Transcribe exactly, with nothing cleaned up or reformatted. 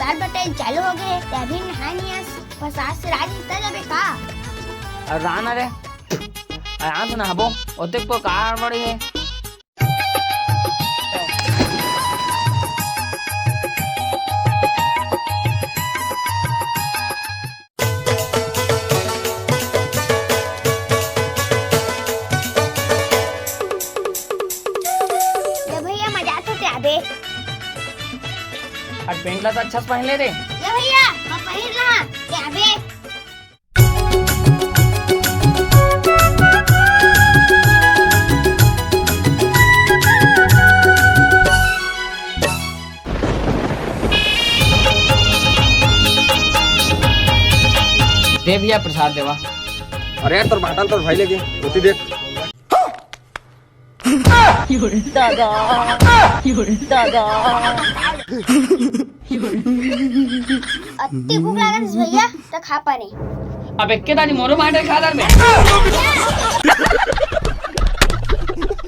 चार बजे चालू हो गए, ते अभी नहा नहीं आस, प्रसाद से राज इतना जाबे का? अरे रहा ना रे, आराम से नहाबो, ओते को का हड़बड़ी है? ले भैया, मजा तो ते आबे। अरे पेंट ला तो अच्छा से पहन ले रे। ले भैया, मैं पहन रहा, ते आबे। दे भैया प्रसाद देवा। अरे यार, तोर बाटल तोर भाई लेके होती देख। दादा, दादा। अत्ती भूख लागत हे भैया, त खा पारे। अब एक के दानी मोरो मार खा दर में।